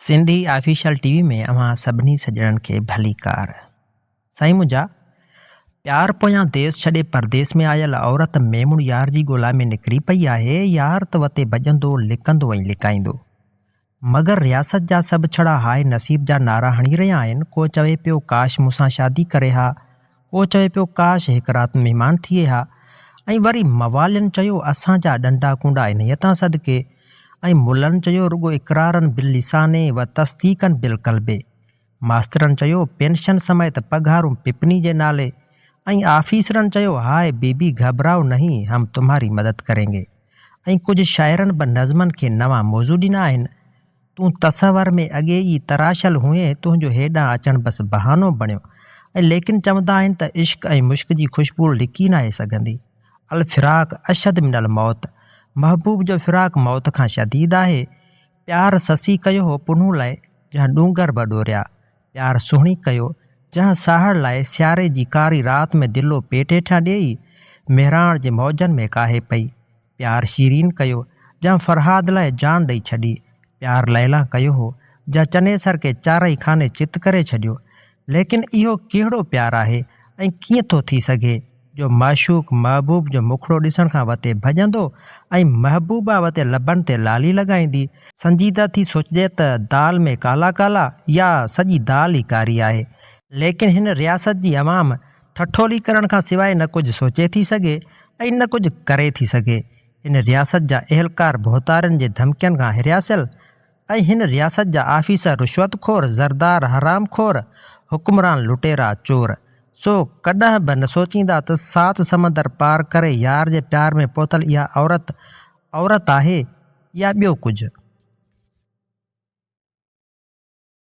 Sindhi official ٽي V ۾ اوهان سڀني سڄڻن کي ڀليڪار. سائين منهنجا، پيار پويان ديس ڇڏي پرديس ۾ آيل عورت ميمڻ يار جي ڳولا ۾ نڪري پئي آهي، يار ته وتي ڀڄندو، لڪندو ۽ لڪائيندو. مگر رياست جا سڀ ڇڙا هاء نصيب جا نعرا هڻي رهيا آهن، ڪو چوي پيو ڪاش مون سان شادي ڪري ها، ڪو چوي پيو ڪاش هڪ رات مهمان ٿئي ها ۽ وري موالين چيو اسان جا ڏنڊا ڪونڊا انهيء تان صدقي ۽ ملن چيو رڳو اقرارن باللسان و تصديقن بالقلب ماسترن چيو پينشن سميت پگهارون پپني جي نالي ۽ آفيسرن چيو هاء بي بي گهٻرائو نهين هم تمهاري مدد ڪرينگي ۽ ڪجهه شاعرن به نظمن کي نوان موضوع ڏنا آهن. تون تصور ۾ اڳي ئي تراشيل هئين، تنهنجو هيڏانهن اچڻ بس بهانو بڻيو ۽ ليڪن چوندا آهن ته عشق ۽ مشڪ جي خوشبوء لڪي ناهي سگهندي. الفراق اشد من الموت، محبوب جو فراق موت کان شديد آهي. پيار سسي ڪيو هو پنهون لاء، جنهن ڏونگر به ڏوريا. پيار سهڻي ڪيو، جنهن ساهڙ لاء سياري جي ڪاري رات ۾ دلو پيٽ هيٺيان ڏيئي، مهراڻ جي موجن ۾ ڪاهي پئي. پيار شيرين ڪيو، جنهن فرهاد لاء جان ڏئي ڇڏي. پيار ليلان ڪيو هو، جنهن چنيسر کي چارئي خاني چت ڪري ڇڏيو. ليڪن اهو ڪهڙو پيار آهي ۽ ڪيئن ٿو ٿي سگهي، جو معشوق محبوب جو مکڙو ڏسڻ کان وتي ڀڄندو ۽ محبوبه وتي لبن تي لالي لڳائيندي. سنجيده ٿي سوچجي ته دال ۾ ڪالا ڪالا يا سڄي دال ئي ڪاري آهي. ليڪن هن رياست جي عوام ٺٺولي ڪرڻ کان سواء نه ڪجهه سوچي ٿي سگهي ۽ نه ڪجهه ڪري ٿي سگهي. هن رياست جا اهلڪار ڀوتارن جي ڌمڪين کان هراسيل ۽ هن رياست جا آفيسر رشوت خور، زردار حرام خور، حڪمران لٽيرا، چور. سو ڪڏهن به نه سوچيندا ته سات سمندر پار ڪري يار جي پيار ۾ پهتل اها عورت، عورت آهي يا ٻيو ڪجهه.